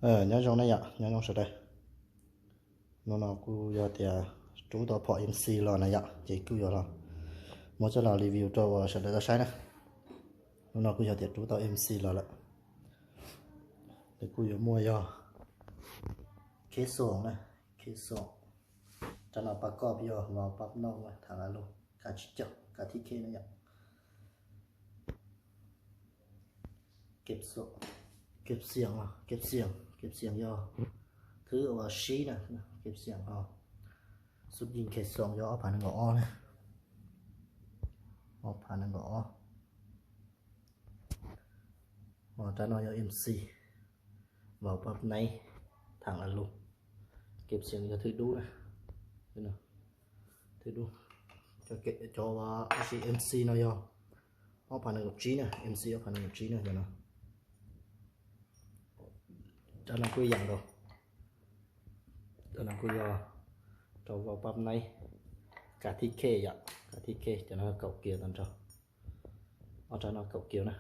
Nyob zoo na yom, nyob zoo sawv daws. Hnub no kuj yog tias rub tau phom M C los na yom, ces kuj yuav los muab coj los review rau sawv daws tau saib na. Hnub no kuj yog tias rub tau M C los lawm. Nws kuj yuav muaj yog caisson na, caisson. Rab no pab koj yog vau pab noj, thav a lug, kav tsib caug, kav thib khej na yom. Keb xiam, keb xiam, keb xiam yog thwb uas sib na, keb xiam ho. Xub yeej caisson yog ob phav nees nkaum ob na, ob phav nees nkaum ob. Ho rab no yog M C, vau pab naib, thav a lug. Keb xiam yog thwb dub na, thwb dub. Cov M C no yog ob phav nees nkaum tsib na, M C ob phav nees nkaum tsib na, cov no. Rab no kuj yam nkaus, rab no kuj yog rau vau pab naib, kav thib khej yom, kav thib khej, cov no kaum kiaus tag nrho. Ob rab no kaum kiaus na,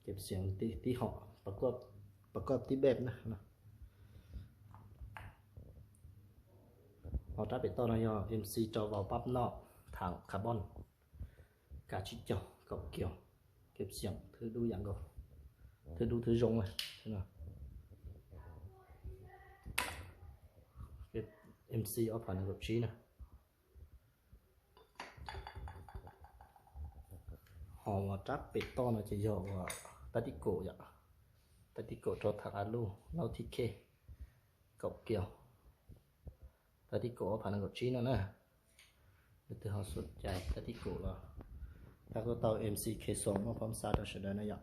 keb xiam tib hom, pab koj tib bej na. Ho rab pem toj no yog M C rau vau pab noj, thav carbon, kav tsib caug, kaum kiaus, keb xiam thwb dub yam nkaus, thwb dub thwb zoo na. M C ob phav nees nkaum tsib na. Ho uas rab pem toj no ces yog uas tab tib kaum yom, tab tib kaum rau thav a lug, laub thib khej, kaum kiaus. Tab tib kaum ob phav nees nkaum tsib no na. Leej twg ho xom cai tab tib kaum los, rab kuj tau M C caisson muaj phab xa rau sawv daws na yom.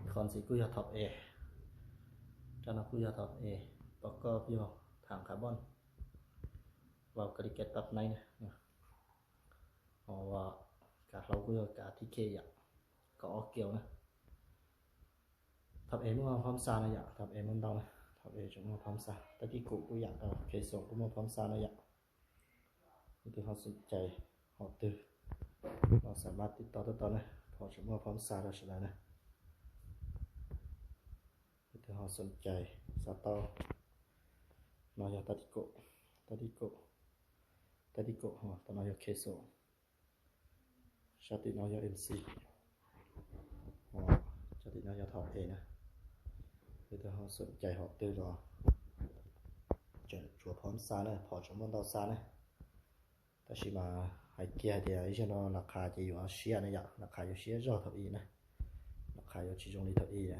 Qhov ntxiv kuj yog thom es, rab no kuj yog thom es, pab koj yog thav carbon, vau kav li keb pab naib na. Ho kav hlau kuj yog kav thib khej yom, kaum ob kiaus na. Thom es muaj phab xa na yom, thom es muaj ntau na, thom es tseem muaj phab xa, tab tib kaum kuj yam, caisson kuj muaj phab xa na yom. Leej twg ho xom cai hom twg los xav maj tib toj tib toj na, phom tseem muaj phab xa rau sawv daws na. Leej twg ho xom cai xav tau, no yog tab tib kaum, tab tib kaum, tab tib kaum, tom no yog caisson. Sab tim no yog M C, sab tim no yog thom es na. Leej twg ho xom cai hom twg los tseem tshuav phab xa na, phom tseem muaj ntau xa na. Tab sis mas hais kiag hais tias ib zaug no las qha ces yuav siab na yom, las qha yuav siab zog thaum i na, las qha yuav tsis zoo li thaum i na.